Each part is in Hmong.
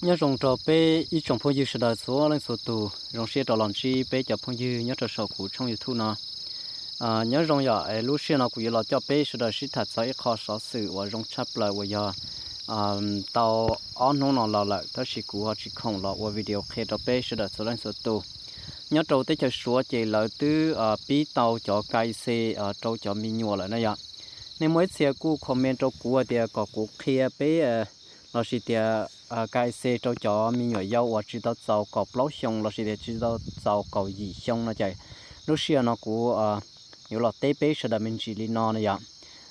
Nyob zoo rau peb ib tsoom phooj ywg sawv daws txhua leej txhua tus, zoo siab rau los ntsib peb cov phooj ywg nyob rau saum kuv tshooj YouTube no. Nyob zoo yom, lub sij hawm no kuv yuav los coj peb sawv daws sib tham txog ib qho xov xwm uas zoo tshaj plaws uas yog tau ob hnub no los lawm, tab sis kuv ho tsis khoom los ua video qhia rau peb sawv daws txhua leej txhua tus. Nyob rau teb chaws Suav ces lawv twb pib tau cov K Y C rau cov me nyuam lawm na yom. Nej muaj ib txhia kuj comment rau kuv hais tias kom kuv qhia peb lossis tias K Y C rau cov me nyuam yaus uas tsis tau txaus kaum plaub xyoo lossis tias tsis tau txaus kaum yim xyoo no ces lub sij hawm no kuv yuav los teb peb sawv daws me ntsis li no na yom.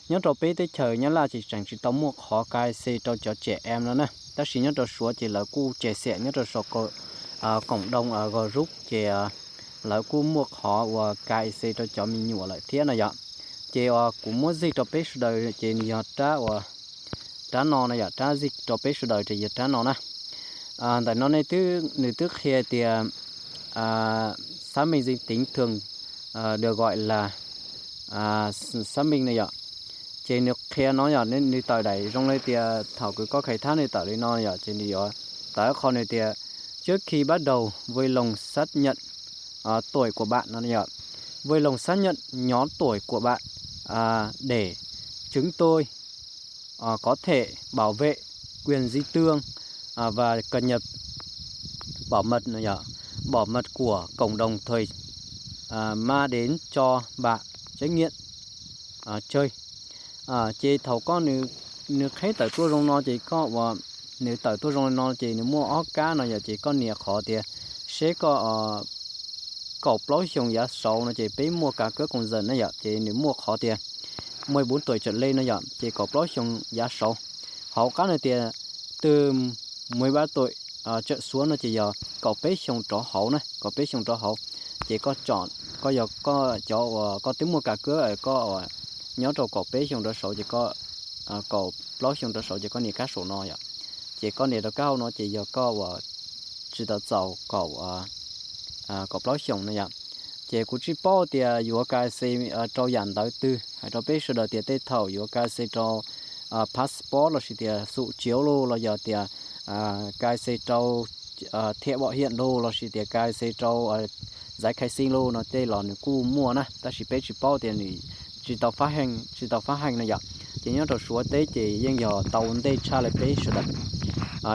Nyob rau peb teb chaws Nyab Laj ces tseem tsis tau muaj qhov K Y C rau cov tsev em no na, tab sis nyob rau Suav ces lawv kuj tseg xiam nyob rau saum koom doo group ces lawv kuj muaj qhov uas K Y C rau cov me nyuam lawm thiab no yom. Ces kuv muab zij rau peb sawv daws ces nws yog rab uas rab no na yom, rab zij rau peb sawv daws ces yog rab no na. Ntawm no nej twb, nws twb qhia tias xác minh danh tính thường được gọi là xác minh no yom. Ces nws qhia no yom, nws tawm daim zoo li tias thaum kws koj khai thab nws tawm li no yom, ces nws yuav tawm qhov nws tias trước khi bắt đầu vui lòng xác nhận tuổi của bạn no yom. Vui lòng xác nhận nhóm tuổi của bạn để chúng tôi có thể bảo vệ quyền riêng tư và cập nhật bảo mật no yom, bảo mật của cộng đồng thời mang đến cho bạn trải nghiệm chơi. Ces thaum koj, nws qheb tawm tuaj zoo no ces koj ua, nws tawm tuaj zoo li no ces nws muaj ob kab no yom, ces koj nias qhov tias seb koj kaum plaub xyoo yav saud no ces peb muaj kav kawb koom zam na yom, ces nws muaj qhov tias mười bốn tuổi trở lên no yom, ces kaum plaub xyoo yav saud. Hauv qab no tias từ mười ba tuổi trở xuống no ces yog kaum peb xyoo rov hauv na, kaum peb xyoo rov hauv. Ces koj tsom, koj yog koj cov uas koj twb muaj kav kawb, koj nyob rau kaum peb xyoo rov saud ces koj, kaum plaub xyoo rov saud ces koj nias kab saum no yom. Ces koj nias rau kab hauv no ces yog koj uas tsis tau txaus kaum, kaum plaub xyoo na yom. Ces kuv tsis paub tias yuav K Y C rau yam ntawv twg, hais rau peb sawv daws tias tej thaum yuav K Y C rau passport lossis tias xum chiếu lu los yog tias K Y C rau thẻ bảo hiểm lu lossis tias K Y C rau giấy khai sinh lu no tej los nws kuj muaj na, tab sis peb tsis paub tias nws tsis tau phát hành, tsis tau phát hành na yom. Ces nyob rau Suav teb ces yeej yog tau ua ntej tshaj li peb sawv daws.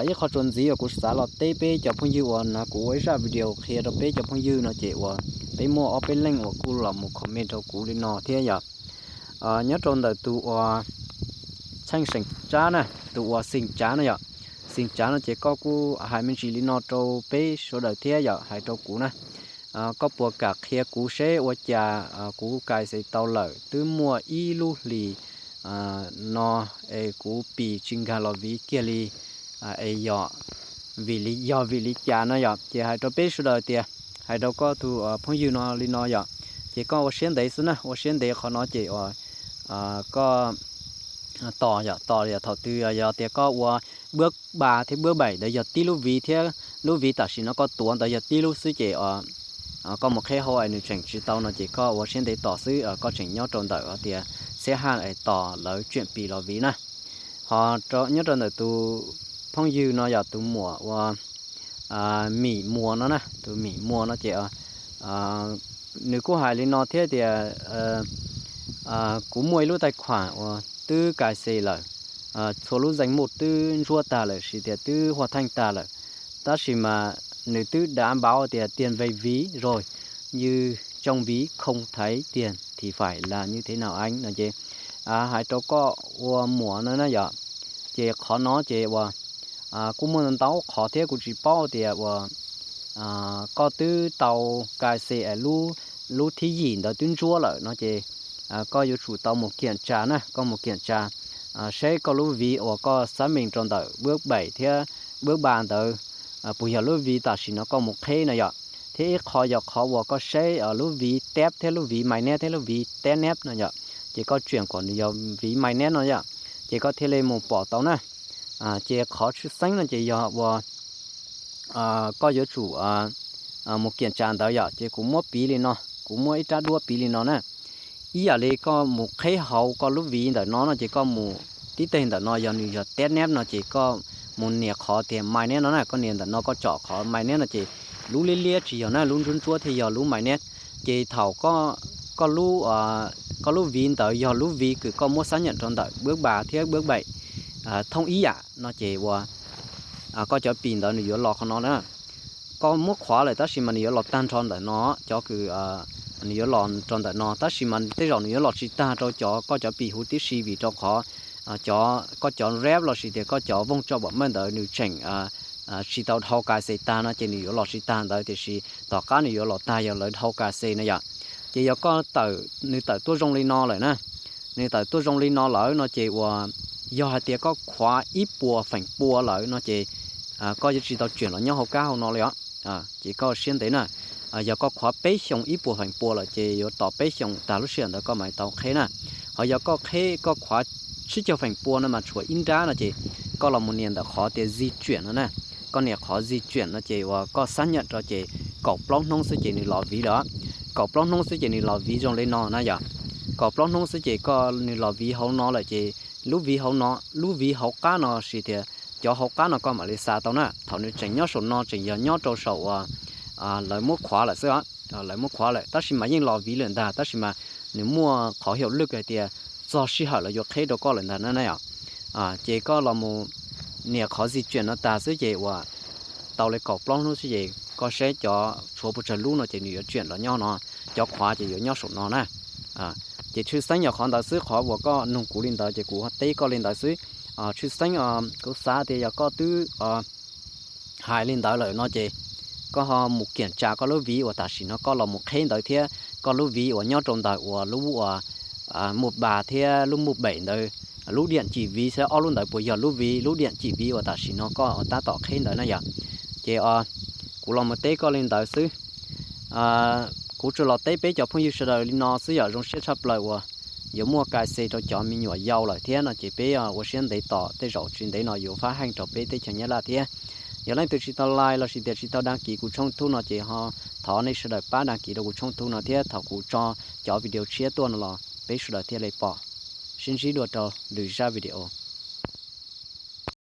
Ib qho txuas ntxiv uas kuv xav los teb peb cov phooj ywg uas na kuv ua ib zaj video qhia rau peb cov phooj ywg no ces uas peb muaj ob peb leej uas kuj los mus comment rau kuv li no thiab yom. Nyob rau ntawm tus uas Txheej Xeem Tsab na, tus uas Xeem Tsab no yom, Xeem Tsab no ces koj kuj hais me ntsis li no rau peb sawv daws thiab yom, hais rau kuv na. Koj puas kam qhia kuv seb ua cas kuv K Y C tau lawm twb muaj ib lub hlis no es kuv pis tsis nkag los viv kiag li, es yog vim li, yog vim li cas no yom. Ces hais rau peb sawv daws tias, hais rau koj tus phooj ywg no li no yom, ces koj ua siab ntev xwb na, ua siab ntev qhov no ces uas koj tos yom, tos yom, thaum twg yog tias koj ua bab ba thiab bab baim ntawd yog tib lub viv thiab lub viv tam sim no koj tuav ntawd yog tib lub xwb ces koj mus qheb hauv es nws tseem tsis tau no ces koj ua siab ntev tos xwb, koj tseem nyob rau ntawm tias xeb haj es tos lawv tseem pis los viv na. Ho nyob rau ntawm tus phooj ywg no yog tus muam uas Mim Muas no na, tus Mim Muas no ces nws kuj hais li no thiab tias kuv muaj ib lub taij khuam uas twb K Y C lawm, txhua lub zeej muj twb ntsuab tag lawm, lossis tias twb huaj theej tag lawm, tab sis mas nws twb đã báo tias tiền về ví rồi, như trong ví không thấy tiền thì phải làm như thế nào anh no ces hais rau koj ua muam no na yom. Ces qhov no ces uas kuj muaj ntau qhov thiab kuv tsis paub tias uas koj twb tau K Y C lub, lub thib yim ntawd twb ntsuab lawm no ces koj yuav tsum tau mus kiểm tra na, koj mus kiểm tra seb koj lub viv uas koj xác minh rau ntawm bab baim thiab bab ba ntawd puas yog lub viv tam sim no koj mus qheb no yom. Thiab ib qho yog qhov uas koj saib lub viv teb thiab lub viv mai neb thiab lub viv teb neb no yom. Ces koj tseem kom nws yog viv mai neb no yom, ces koj thiaj li mus pom tau na. Ces qhov tshwj xeeb no ces yog uas koj yuav tsum mus kiểm tra ntawd yom. Ces kuv muab piv li no, kuv muab ib rab duab piv li no na. Ib yam li koj mus qheb hauv koj lub viv ntawm no no ces koj mus tib teg ntawm no yog nws yog teb neb no ces koj mus nias qhov tias mainnet no na, koj nias ntawm no koj tsom qhov mainnet no ces lub liab liab tsis yog na, lub ntsuab ntsuab thiaj yog lub mainnet. Ces thaum koj lub, koj lub viv ntawd yog lub viv kws koj muab xab nyam rau ntawm bwb ba thiab bwb beim thooj ib yam no ces uas koj cov pis ntawd nws yuav los qhov no na. Koj muab qhuav lawm tab sis mas nws yuav los tag nrho ntawm no, cov kws nws yuav los rau ntawm no tab sis mas tej zaum nws yuav los tsis tag rau cov koj cov pis huv tib si vim rau qhov cov, koj cov rep lossis tias koj cov vooj tsau pom meej ntawd nws tseem tsis tau dhau kas xes tag no ces nws yuav los tsis tag ntawd, tiam sis tom qab nws yuav los tag yog lawv dhau kas xes na yom. Ces yog koj tawm, nws tawm tuaj zoo li no lawm na, nws tawm tuaj zoo li no lawm no ces uas yog hais tias koj qhuav ib puas feem pua lawm no ces koj yuav tsis tau tseem los nyob hauv kab hauv no li os. Ces koj siab ntev na. Yog koj qhuav peb xyoos ib puas feem pua lawm ces yuav tos peb xyoos tag lub sij hawm ntawd koj mam tau qheb na. Ho yog koj qheb, koj qhuav tsib caug feem pua no mas tshuav ib nrab no ces koj los mus nias ntawm qhov tias di tsiam no na. Koj nias qhov di tsiam no ces uas koj xab nyam rau ces kaum plaub hnub xwb ces nws los viv lawm. Kaum plaub hnub xwb ces nws los viv zoo li no na yom. Kaum plaub hnub xwb ces koj, nws los viv hauv no lawm ces lub viv hauv no, lub viv hauv qab no sis tias cov hauv qab no koj mam li xa tau na. Thaum nws tseem nyob saum no tseem yog nyob rau saum uas lawv muab qhuav lawm xwb, lawv muab qhuav lawm tab sis mas yeej los viv lawm ntag, tab sis mas nws muaj qhov hiaum lwj hais tias txog sij hawm lawv yuav qheb rau koj lawm ntag na yom. Ces koj los mus nias qhov di tsiam no tag xwb ces uas tau li kaum plaub hnub xwb ces koj saib cov tshuav puas tsawg lub no ces nws yuav tsiam los nyob no, cov qhuav ces yuav nyob saum no na. Ces tshwj xeeb yog qhov ntawd xwb, qhov uas koj nug kuv li ntawd ces kuv teb koj li ntawd xwb. Tshwj xeeb kuv xav tias yog koj twb hais li ntawd lawm no ces koj ho mus kiam tsa koj lub viv uas tam sim no koj los mus qheb ntawd thiab koj lub viv uas nyob rau ntawm uas lub uas muaj ba thiab lub muaj beim ntawd, lub diam cim viv xwb, ob lub ntawd puas yog lub viv, lub diam cim viv uas tam sim no koj tab tom qheb ntawd na yom. Ces kuv los mus teb koj li ntawd xwb. Kuv tsuas los teb peb cov phooj ywg sawv daws li no xwb yom, zoo siab tshaj plaws uas yuav muaj kas xes rau cov me nyuam yau lawm thiab no ces peb ua siab ntev tos tej zaum tsis ntev no yuav fab heej rau peb teb chaws Nyab Laj thiab. Yog leej twg tsis tau like lossis tias tsis tau đăng ký kuv tshooj tub no ces ho thov nej sawv daws pab đăng ký rau kuv tshooj tub no thiab thaum kuv tso cov video tshiab tuaj no los peb sawv daws thiaj li pom. Sib ntsib dua rau lwm zaj video.